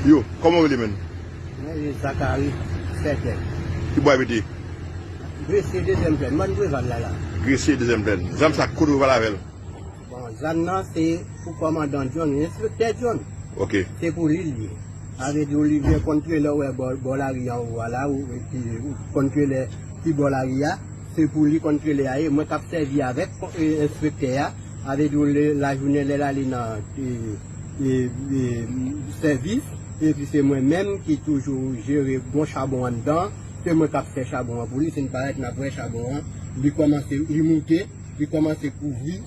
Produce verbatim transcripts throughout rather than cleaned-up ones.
Yo, kòman w rele, menn? Mwen rele Zakari Sètè. Ki bò w abite? Gresye, dezyèm plèn. Mòn Preval la, la. Gresye, dezyèm plèn. Zam sa, kote w pale avè l? Bon, zam nan se pou kòmandan John, enspektè John. Ok. Se pou li l ye. Sa vle di w li vin kontre lè w wè bò, bò lari anwo a la, ou, epi ou kontre lè ki bò lari a, se pou li kontre lè a ye. Mwen k ap sèvi avèk, e, enspektè a, sa vle di w lè lajounen lè l ale nan, e, e, e, sèvis, epi se mwen menm ki toujou jere bon chabon anndan, se mwen k ap fè chabon an pou li, si n parèt n ap wè chabon an, li kòmanse, li moute, li kòmanse kouvri,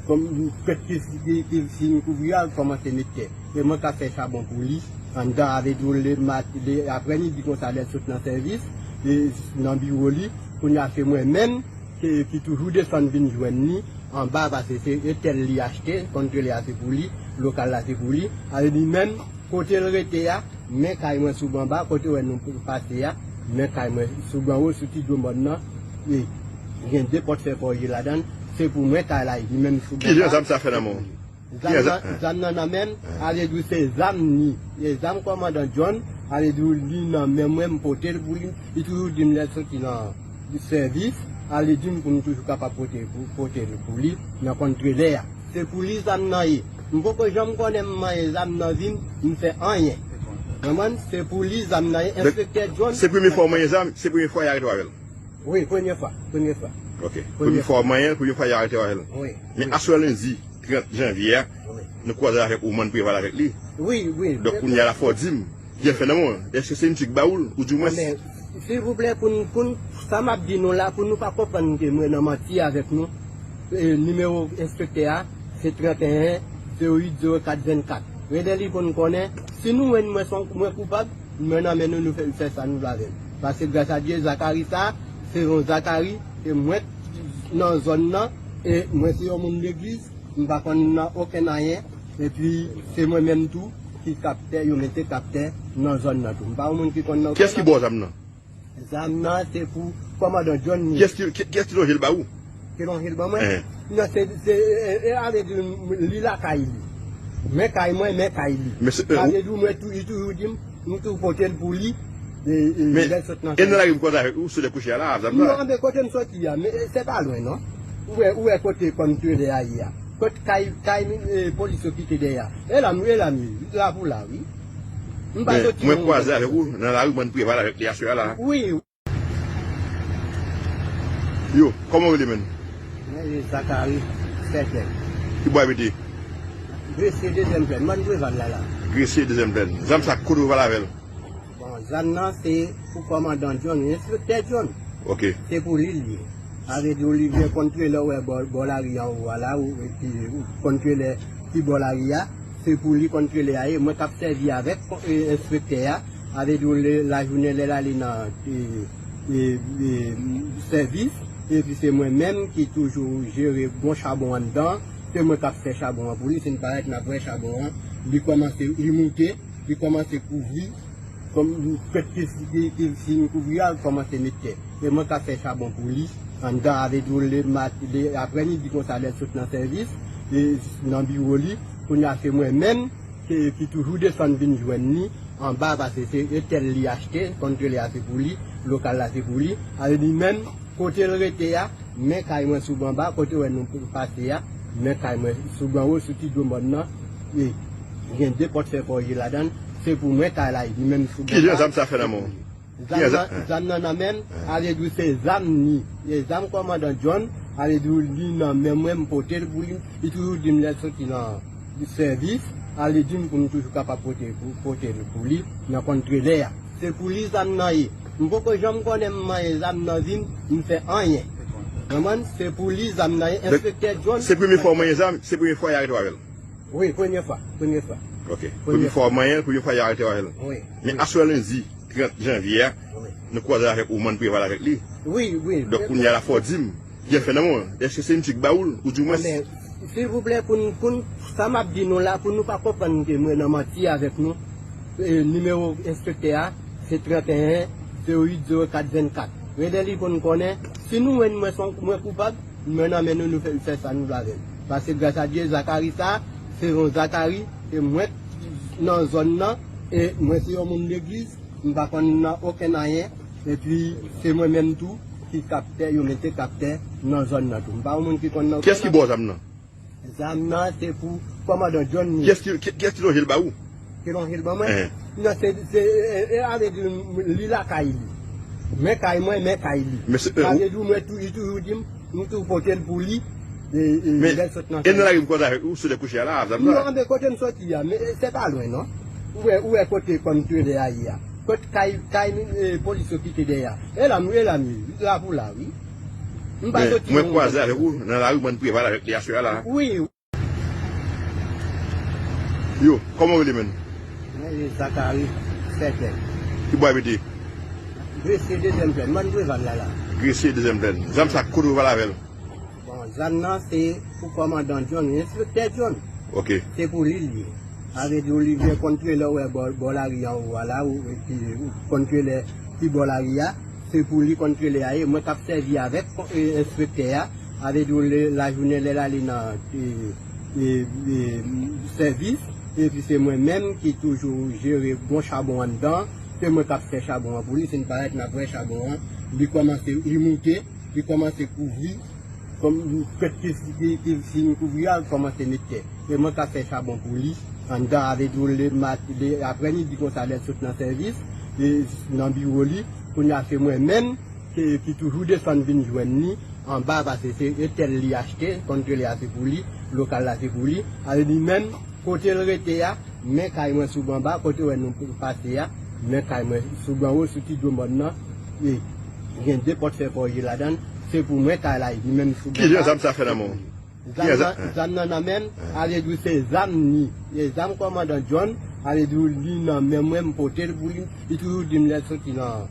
kòm kèk ki, ki, ki fin kouvri a, kòmanse met tè. E mwen ka fè chabon pou li, anndan avè tou le mat-, le aprèmidi konsa lè l sot nan sèvis, e nan biwo li, kounye a se mwen menm ki, ki toujou desann vin jwenn li anba, paske se etèl li achte, kontre li a se pou li, lokal la se pou li. Ale li menm, kote l rete a, men kay mwen sou ban ba, kote w wè nou pase a, men kay mwen sou ban wo, sou ti dwomòn nan, e gen de pòt fè fòje ladan l, se pou mwen kay la, li menm sou ban ba. Ki jan zam sa fè nan men w? Zam nan, zam nan nan men m, ale di w se zam ni, e zam kòmandan John, ale di w li nan men mwen, m pote l pou li, li toujou di m lè l soti nan sèvis, ale di m pou m toujou kapab pote, pou, pote l pou li, nan kontre lè a. Se pou li zam nan ye. M poko janm konnen m manyen zam nan vi m, m fè anyen. Konprann? Se pou li zam nan ye, enspektè John. Se premye fwa w manyen zam, se premye fwa y arete w avè l? Wi, premye fwa, premye fwa. Ok. Premye fwa w manyen l, premye fwa y arete w avè l. Wi. Men aswè lendi trant janvye a, nou kwaze avèk ou, Mòn Preval avèk li. Wi, wi. Donk, kounye a la fò w di m, Jan fè nan men w, èske se misye ki ba ou l, ou di mwens? Men, silvouplè, pou n, pou n, sa m ap di nou la, pou nou pa konprann ke mwen nan manti avèk nou, e, nimewo enspektè a, se trannteyen zewo uit zewo kat vennkat. Rele li pou n konnen, si nou wè mwen son, mwen koupab, mwen nan men nou, nou fè, fè sa nou vle avè l. Paske gras a Dye, Zakari sa, se yon Zakari, e mwen nan zòn nan, e mwen se yon moun legliz, m pa konn nan okenn anyen, epi se mwen menm tou ki kaptè, yo mete kaptè nan zòn nan tou. M pa yon moun ki konn nan okenn anyen. Kiyès ki ba w zam nan? Zam nan se pou kòmandan John ni. Kiyès ki, ki, kiyès ki lonje l ba ou? Ki lonje l ban mwen? Ehe. Non, se, se, e, e, avè di, li lakay li. Men kay mwen, men kay li. Men se, e, sa vle di mwen tou, li toujou di m, m tou pote l pou li, e, e, lè l sot nan sèvis. Men, e nan lari m kwaze avèk ou, sou lè kouche a la, zam nan? Non, men kote m soti a, men, e, se pa lwen, non. Ou wè, ou wè kote kòm trelè a ye a. Kot kay, kay, e, polis yo kite dèyè a. E la m, e la m ye, la pou la, wi. M pa soti mwen kwaze avèk ou nan lari Mòn Preval avèk li aswè a la. Wi. Yo, kòman w rele, menn? Mwen rele Zakari Sètè. Ki bò w abite? Gresye, dezyèm plèn. Mòn Preval la, la. Gresye, dezyèm plèn. Zam sa, kote w pale avè l? Bon, zam nan se pou kòmandan John, enspektè John. Ok. Se pou li l ye. Sa vle di w li vin kontre lè w wè bò, bò lari anwo a la, ou, epi ou kontre lè ki bò lari a, se pou li kontre lè a ye. Mwen k ap sèvi avèk, e, enspektè a, sa vle di w lè, lajounen lè l ale nan, e, e, e, sèvis, epi se mwen menm ki toujou jere bon chabon anndan, se mwen k ap fè chabon an pou li, si n parèt n ap wè chabon an, li kòmanse, li moute, li kòmanse kouvri, kòm kèk ki, ki, ki fin kouvri a, kòmanse met tè. E mwen ka fè chabon pou li, anndan avè di w le mat-, le aprèmidi konsa lè l sot nan sèvis, e nan biwo li, kounye a se mwen menm ki, ki toujou desann vin jwenn li anba, paske se etèl li achte, kontre li a se pou li, lokal la se pou li, ale li menm, kote l rete a, men kay mwen sou ban ba, kote w wè nou pase a, men kay mwen sou ban wo, sou ti dwomòn nan, e gen de pòt fè fòje ladan l, se pou mwen kay la, li menm sou ban ba. Ki jan zam sa fè nan men w? Zam nan, zam nan nan men m, sa vle di w se zam ni, e zam kòmandan John, sa vle di w li nan men mwen, m pote l pou li, li toujou di m lè l soti nan sèvis, ale di m pou m toujou kapab pote, pou, pote l pou li, nan kontre lè a. Se pou li zam nan ye. M poko janm konnen m manyen zam nan vi m, m fè anyen. Konprann? Se pou li zam nan ye, enspektè John. Se premye fwa w manyen zam, se premye fwa y arete w avè l? Wi, premye fwa, premye fwa. Ok. Premye fwa w manyen l, premye fwa y arete w avè l. Wi. Men aswè lendi trant janvye a, nou kwaze avèk ou, Mòn Preval avèk li. Wi, wi. Donk kounye a la fò w di m, Jan fè nan men w, èske se misye ki ba ou l, ou di mwens? Men, silvouplè, pou n, pou n, sa m ap di nou la, pou nou pa konprann ke mwen nan manti avèk nou, e, nimewo enspektè a, se trannteyen zewo uit zewo kat vennkat. Rele li pou n konnen, si nou wè mwen son, mwen koupab, mwen nan men nou, nou fè, fè sa nou vle avè l. Paske gras a Dye, Zakari sa, se yon Zakari, e mwen nan zòn nan, E mwen se yon moun legliz, m pa konn nan okenn anyen, epi se mwen menm tou ki kaptè, yo mete kaptè nan zòn nan tou. M pa yon moun ki konn nan okenn anyen. Kiyès ki ba w zam nan? Zam nan se pou kòmandan John li. Kiyès ki, ki, kiyès ki lonje l ba ou? Ki lonje l ban mwen? Enhen. Non, se, se, e, e, a vle di, li lakay li. Men kay mwen, men kay li. Men se, e, sa vle di, mwen tou, li toujou di m, m tou pote l pou li, e, e, lè l sot nan kay. Men, e nan lari m kwaze avèk ou, sou lè kouche a la, zam nan? Non, men kote m soti a, men, e, se pa lwen, non. Ou wè, ou wè kote kòm twelè a ye a. Kot kay, kay, e, polis yo kite dèyè a. E la m, e la m ye, la pou la, wi. M pa soti nan yon zòn. Men mwen kwaze avèk ou nan lari, mwen Preval avèk li aswè a la. Wi. Yo, kòman w rele, menn? Mwen rele Zacharie Certain. Ki bò w abite? Gresye dezyèm plèn. Mwen Preval la, la. Gresye dezyèm plèn. Zam sa, kote w pral avè l? Bon, zam nan se pou kòmandan John, enspektè John. Ok. Se pou li l ye. Sa vle di w li vle kontre lè w wè bò, bò lari anwo a la, ou, epi ou kontre lè pi bò lari a, se pou li kontre lè a ye. Mwen k ap sèvi avèk, e, enspektè a, sa vle di w lè lajounen lè l ale nan, e, e, e, sèvis, epi se mwen menm ki toujou jere bon chabon anndan, se mwen k ap fè chabon an pou li, si n parèt n ap wè chabon an, li kòmanse, li moute, li kòmanse kouvri, kòm, kèt ki, ki, ki fin kouvri a, l kòmanse met tè. E mwen k ap fè chabon pou li, anndan, avè tou, le mat-, le aprèmidi konsa, lè l sot nan sèvis, e nan biwo li, kounye a se mwen menm ki, ki toujou desann vin jwenn li anba, paske se etèl li achte, kontre li a se pou li, lokal la se pou li. Ale li menm, kote l rete a, men kay mwen sou ban ba, kote w wè nou pase a, men kay mwen sou ban wo, sou ti dwomòn nan, e gen de pòt fè fòje ladan l, se pou mwen kay la, li menm sou ban ba. Ki jan zam sa fè nan men w? Zam nan, zam nan nan men m, ale di w se zam ni, e zam kòmandan John, ale di w li nan men mwen, m pote l pou li, li toujou di m lè l soti nan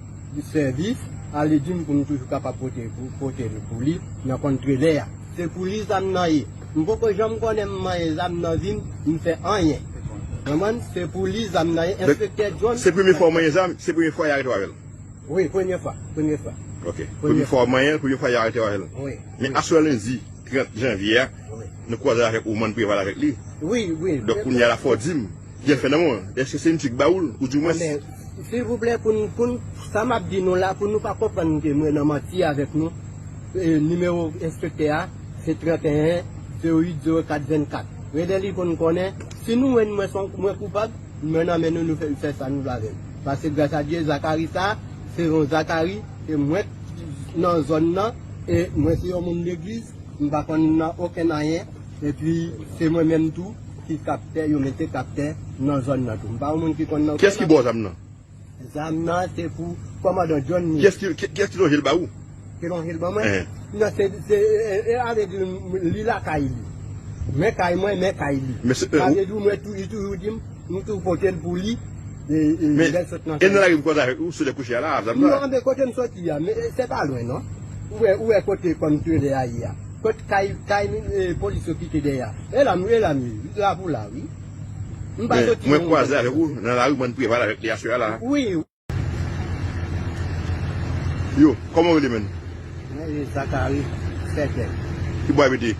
sèvis, ale di m pou m toujou kapab pote, pou, pote l pou li, nan kontre lè a. Se pou li zam nan ye. M poko janm konnen m manyen zam nan vi m, m fè anyen. Konprann? Se pou li zam nan ye, enspektè John. Se premye fwa w manyen zam, se premye fwa y arete w avè l? Wi, premye fwa, premye fwa. Ok. Premye fwa w manyen l, premye fwa y arete w avè l. Wi. Men aswè lendi trant janvye a, nou kwaze avèk ou, mwen Preval avèk li. Wi, wi. Donk kounye a la fò w di m, ki fè nan men w, èske se misye ki ba ou l, ou di mwens? Men, silvouplè, pou n, pou n, sa m ap di nou la, pou nou pa konprann ke mwen nan manti avèk nou, e, nimewo enspektè a, se trant e en, zewo uit, zewo kat, vennkat. Rele li pou n konnen, si nou wè mwen son, mwen koupab, mwen nan men nou, nou fè, fè sa nou vle avè l. Paske gras a Dye, Zakari sa, se yon Zakari, e mwen nan zòn nan, e mwen se yon moun legliz, m pa konn nan okenn anyen, epi se mwen menm tou ki kaptè, yo mete kaptè nan zòn nan tou. M pa yon moun ki konn nan okenn anyen. Kiyès ki ba w zam nan? Zam nan se pou kòmandan John li. Kiyès ki, ki, kiyès ki lonje l ba ou? Ki lonje l ban mwen? Enhen. Non, se, se, e, e, a vle di, li lakay li. Men kay mwen, men kay li. Men se, e, sa vle di, mwen tou, li toujou di m, m tou pote l pou li, e, e, lè l sot nan kay. Men, e nan lari m kwaze avèk ou, sou lè kouche a la, zam nan? Non, men kote m soti a, men, e, se pa lwen, non. Ou wè, ou wè kote kòm twelè a ye a. Kot kay, kay, e, polis yo kite dèyè a. E la m, e la m ye, la pou la, wi. M pa soti nan yon zòn. Men mwen kwaze avèk ou nan lari, mwen Preval avèk li aswè a la. Wi. Yo, kòman w rele, menn? Mwen rele Zacharie Certain. Ki bò w abite?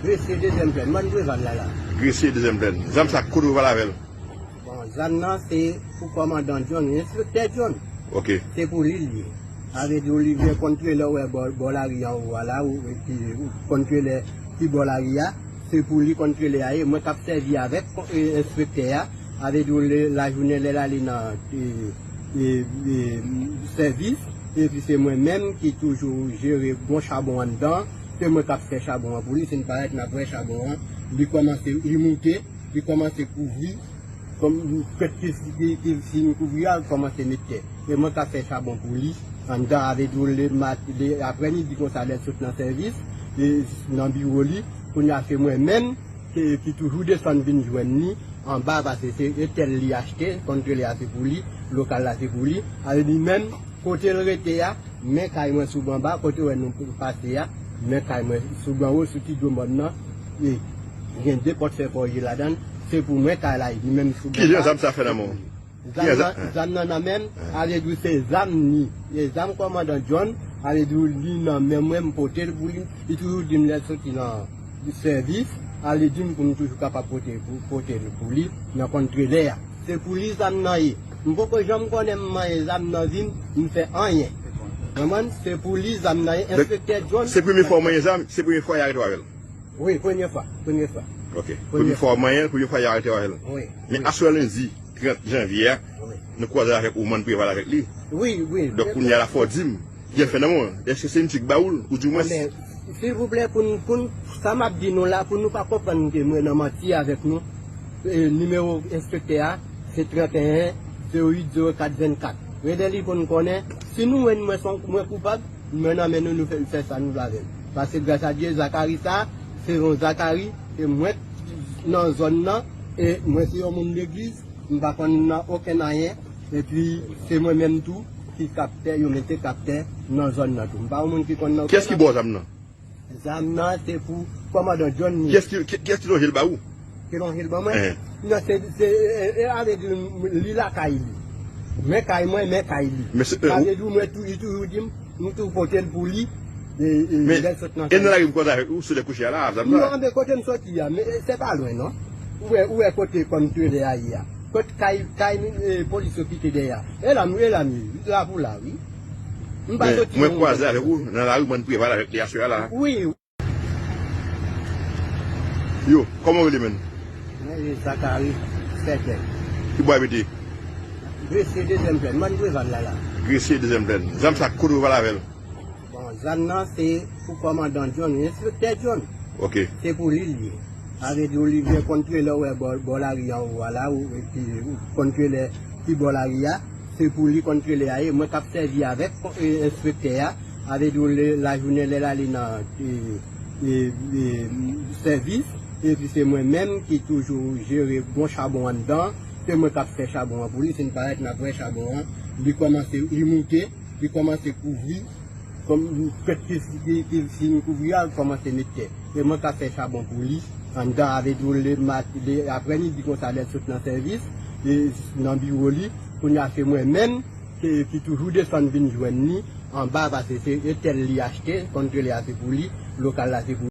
Gresye dezyèm plèn. Mwen Preval la, la. Gresye dezyèm plèn. Zam sa, kote w pral avè l? Bon, zam nan se pou kòmandan John, enspektè John. Ok. Se pou li l ye. Sa vle di w li vle kontre lè w wè bò, bò lari anwo a la, ou, epi ou kontre lè pi bò lari a, se pou li kontre lè a ye. Mwen k ap sèvi avèk, e, enspektè a, sa vle di w lè, lajounen lè l ale nan, e, e, e, sèvis, epi se mwen menm ki toujou jere bon chabon anndan, se mwen k ap fè chabon an pou li, si n parèt n ap wè chabon an, li kòmanse, li moute, li kòmanse kouvri, kòm kèt ki, ki, ki fin kouvri a, l kòmanse met tè. E mwen k ap fè chabon pou li, anndan avè tou le mat-, le aprèmidi konsa lè l sot nan sèvis, e nan biwo li, kounye a se mwen menm, ki, ki toujou desann vin jwenn li anba, paske se etèl li achte, kontre li a se pou li, lokal la se pou li. Ale li menm, kote l rete a, men kay mwen sou ban ba, kote w wè nou pase a, men kay mwen sou ban wo, sou ti dwomòn nan, e gen de pòt fè fòje ladan l, se pou mwen kay la, li menm sou ban ba. Ki jan zam sa fè nan men w? Zam nan, zam nan nan men m, ale di w se zam ni, e zam kòmandan John, ale di w li nan men mwen, m pote l pou li, li toujou di m lè l soti nan sèvis, ale di m pou m toujou kapab pote, pou, pote l pou li, nan kontre lè a. Se pou li zam nan ye. M poko janm konnen m manyen zam nan vi m, m fè anyen. Konprann? Se pou li zam nan ye. Enspektè John. Se premye fwa w manyen zam, se premye fwa y arete w avè l? Wi, premye fwa, premye fwa. Ok. Premye fwa w manyen l, premye fwa y arete w avè l. Wi. Men aswè lendi trant janvye a, nou kwaze avèk Ouman Preval avèk li. Wi, wi. Donk kounye a la fò w di m, Jefè nan mwen, èske se misye ki ba ou l, ou di mwen? Men, silvouplè, pou n, pou n, sa m ap di nou la, pou nou pa konprann ke mwen nan manti avèk nou, e, nimewo enspektè a, se trant e en, zewo uit, zewo kat, vennkat. Rele li pou n konnen, si nou wè mwen, mwen koupab, mwen nan men nou, nou fè, fè sa nou vle avè l. Paske gras a Dye, Zakari sa, se yon Zakari, e mwen nan zòn nan, e mwen se yon moun legliz, m pa konn nan okenn anyen, epi se mwen menm tou ki kaptè, yo mete kaptè nan zòn nan tou. M pa yon moun ki konn nan okenn anyen. Kiyès ki ba w zam nan? Zam nan se pou kòmandan John li. Kiyès ki, ki, kiyès ki lonje l ba ou? Ki lonje l ban mwen? Ehe. Non, se, se, e, e, avè di m, li lakay li. Men kay mwen, men kay li. Men se, e, sa vle di mwen tou, li toujou di m, m tou pote l pou li, e, e, lè l sot nan kay. Men, e nan lari m kwaze avèk ou, sou lè kouche a la, zam nan. Non, men kote m soti a, men, e, se pa lwen, non. Ou wè, ou wè kote kòm twelè a ye a. Kot kay, kay, e, polis yo kite dèyè a. E la m, e la m ye, la pou la, wi. M pa soti mwen kwaze avèk ou nan lari, mwen Preval avèk li aswè a la. Wi. Yo, kòman w rele menm? Mwen rele Zakari Sètèl. Ki bò w abite? Gresye dezyèm plèn, mwen Preval la la. Gresye dezyèm plèn. Zam sa kote w pral avè l? Bon, zam nan se pou kòmandan John, enspektè John. Ok. Se pou li l ye. Sa vle di w li vle kontre lè w wè bò, bò lari anwo a la, ou, epi ou kontre lè pi bò lari a. Se pou li kontre lè a ye. Mwen k ap sèvi avèk, e, enspektè a. Sa vle di w lè, lajounen lè l ale nan, e, e, e, sèvis. Epi se mwen menm ki toujou jere bon chabon anndan. Se mwen k ap fè chabon an pou li. Si n parèt, n ap wè chabon an. Li kòmanse, li moute. Li kòmanse kouvri, kòm, kèk ki, ki, ki fin kouvri a, kòmanse met tè. E mwen ka fè chabon pou li, anndan avè di w le mat-, le aprèmidi konsa lè l sot nan sèvis, e nan biwo li, kounye a se mwen menm ki, ki toujou desann vin jwenn li anba, paske se etèl li achte, kontre li a se pou li, lokal la se pou